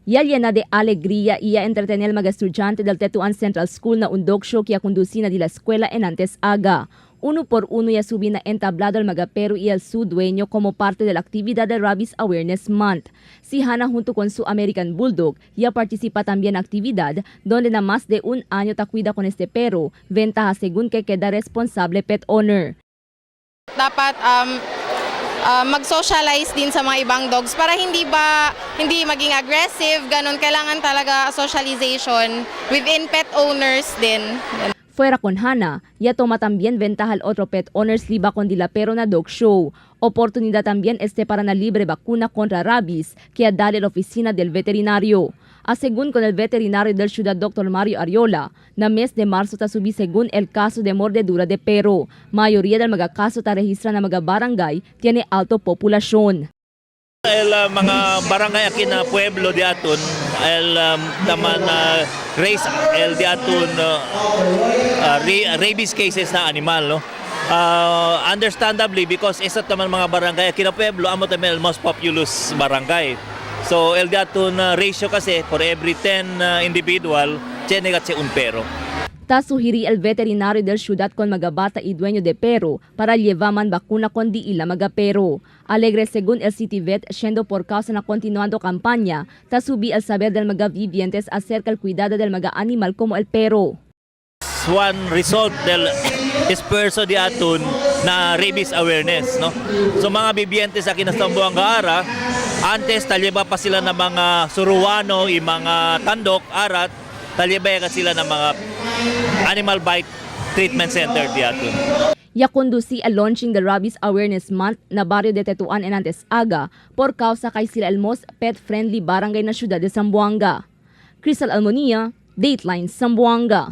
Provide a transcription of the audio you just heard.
Ya llena de alegría y ya entretener mga estudiante del Tetuan Central School na un dog show que conducina de la escuela en antes aga. Uno por uno ya subi na entablado el mga perro y el su dueño como parte de la actividad de Rabies Awareness Month. Si Hannah junto con su American Bulldog ya participa también en actividad donde na más de un año ta cuida con este perro, ventaja según que queda responsable pet owner. Dapat mag-socialize din sa mga ibang dogs para hindi maging aggressive, ganun. Kailangan talaga socialization within pet owners din. Fuera con Hannah, ya toma también ventaja al otro pet owners liba con dilapero na dog show. Oportunidad también este para na libre vacuna contra rabies que dale la oficina del veterinario. A según con el veterinario del ciudad Dr. Mario Ariola, na mes de marzo ta subi según el caso de mordedura de perro. Mayoría del mga kaso ta registra na mga barangay tiene alto populasyon. El mga barangay aki na pueblo di aton el taman na raise el di aton rabies cases na animal, no. Understandably because isa taman mga barangay aki na pueblo amo taman el most populous barangay. So el di aton ratio kasi for every 10 individual tiene si un perro. Ta suhiri el veterinario del ciudad con mga bata y dueño de perro para llevaman vacuna con di ila mga perro. Alegre según el City Vet, siendo por causa na continuando campaña, ta subi el saber del mga vivientes acerca el cuidado del mga animal como el perro. One result del esfuerzo di aton na rabies awareness, no. So mga bibientes aki na Zamboanga ara, antes talyeba pa sila ng mga suruwano i mga tandok arat talyeba ka sila ng mga animal bite treatment center di aton. Ya conduci a launching the Rabies Awareness Month na barrio de Tetuan en Antes Aga por causa kay sila el most pet-friendly barangay na syudad de Zamboanga. Crystal Almonia, Dateline Zamboanga.